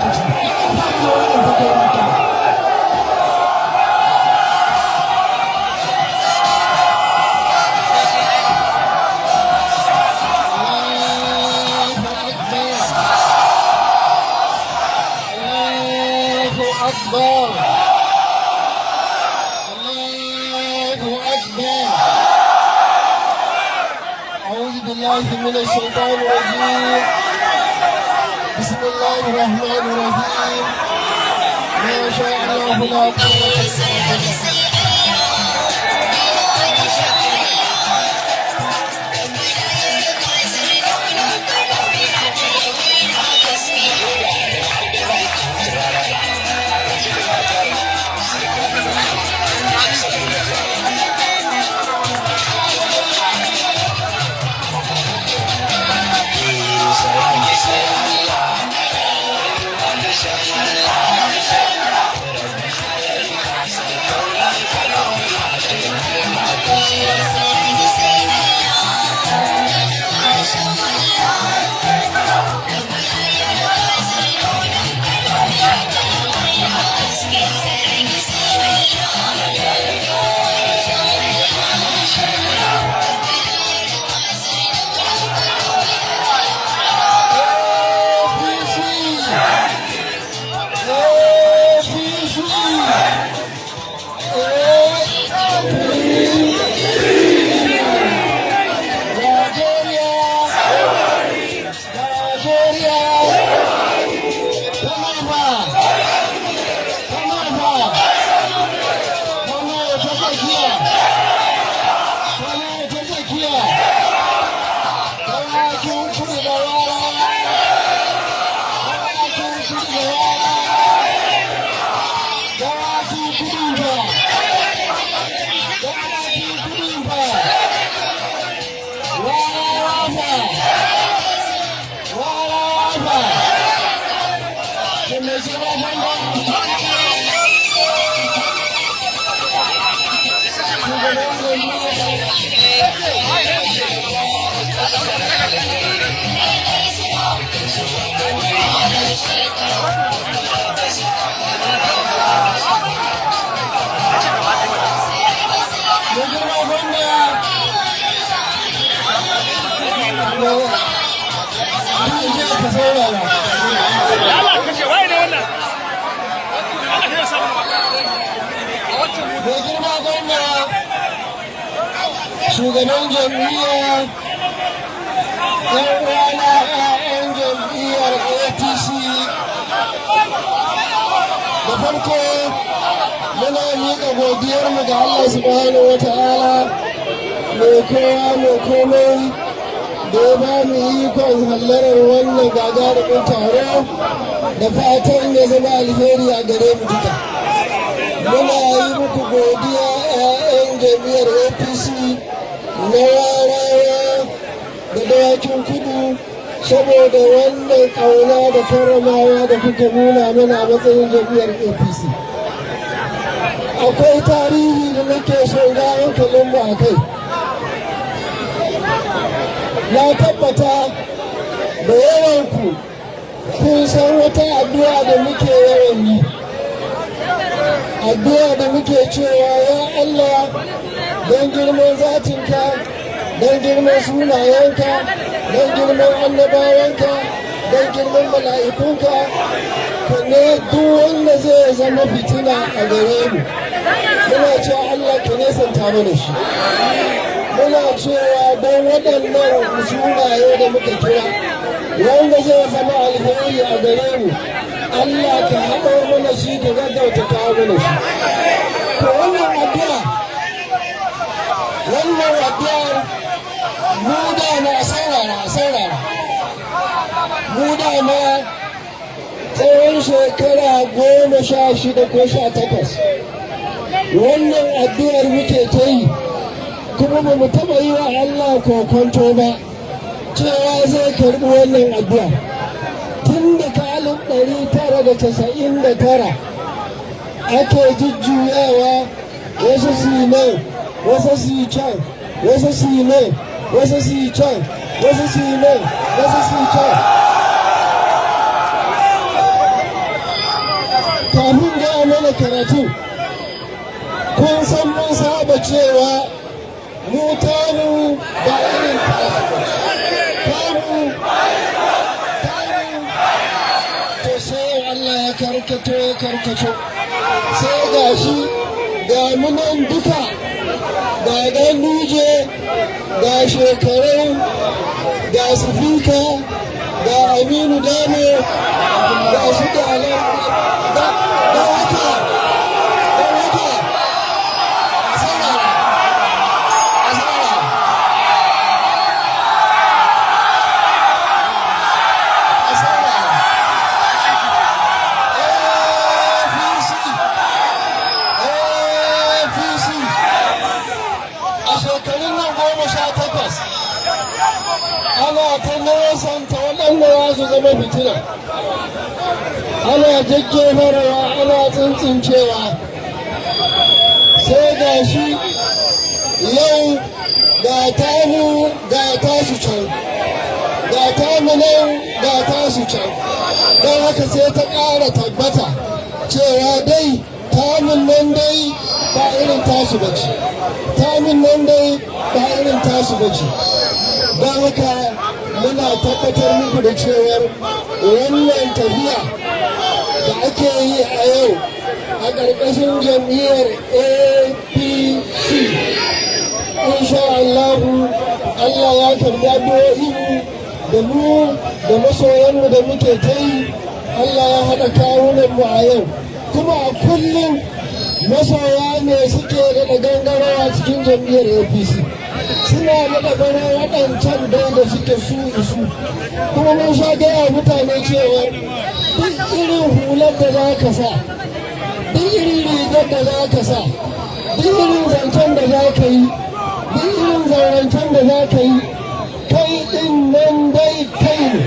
lokaci. أكبر الله أكبر. أعوذ بالله من الشيطان الرجيم. بسم الله الرحمن الرحيم. ما شاء الله لا قوة إلا بالله. Shugaban jam'iyyar ‘yan uwana ‘ya'yan jam'iyyar APC, da farko muna miƙa godiyarmu ga Allah subhanahu wa ta'ala mai kowa mai komai da ya ba mu ikon hallarar wannan gagarumin taro, da fatan ya zama alheri a gare mu duka. Muna yi muku godiya ‘ya'yan jam'iyyar APC na Warawa da Dawakin Kudu saboda wannan ƙauna da karramawa da kuka nuna mana a matsayin jam'iyyar APC. Akwai tarihi da nake son ga hankalinmu a kai. Na tabbata da yawanku kun san wata addu'a da muke yawan yi. Addu'a da muke cewa, ya Allah, don girman zatinka, don girman sunayenka, don girman annabawanka, don girman mala'ikunka, ka ne duk wanda zai zama fitina a gare mu, muna cewa Allah ka nesanta mana shi. Muna cewa don waɗannan sunaye da muka kira, wanda zai zama alheri a gare mu, Allah ka haɗo mana shi, ka gaggauta kawo mana shi. To wannan addu'ar mu da na saurara saurara, mu da ma tsawon shekara 16 ko 18 wannan addu'ar muke ta yi, kuma ba mu taɓa yi wa Allah kokonto ba cewa zai karɓi wannan addu'a. Tun da ka 1999 ake jujjuyawa, wasu su yi nan, wasu su yi can, wasu su yi nan, wasu su yi can, wasu su yi nan, wasu su yi can. karatu. Kun san mun saba cewa mu tamu ba irin tasu ba, tamu tamu. To sai Allah ya karkato, ya karkato, sai ga shi ga munan duka, ga Ganduje, ga Shekarau, ga Sifika, ga Aminu Damo, ga su da da haka da haka. A saurara, a saurara, a saurara. APC, APC. A shekarun nan 18 ana ta nesanta waɗanda za su zama fitina, ana jajjefarwa, ana tsintsincewa, sai ga shi yau ga tamu ga tasu can, ga tamu nan ga tasu can. Don haka sai ta ƙara tabbata cewa dai tamun nan dai ba irin tasu bace, tamun nan dai ba irin tasu bace. Don haka muna tabbatar muku da cewar wannan tafiya da ake yi a yau a ƙarƙashin jam'iyyar APC, insha Allahu, Allah ya karbi addu'o'inmu da mu da masoyanmu da muke ta yi. Allah ya haɗa kawunanmu a yau, kuma a kullum masoya ne suke daɗa gangarawa cikin jam'iyyar APC, suna daɗa bana waɗancan dai da suke su isu. Kuma mun sha gaya mutane cewa duk irin hular da za ka sa, duk irin rigar da za ka sa, duk irin zancen da za ka yi, duk irin zaurancen da za ka yi, kai ɗin nan dai kai ne.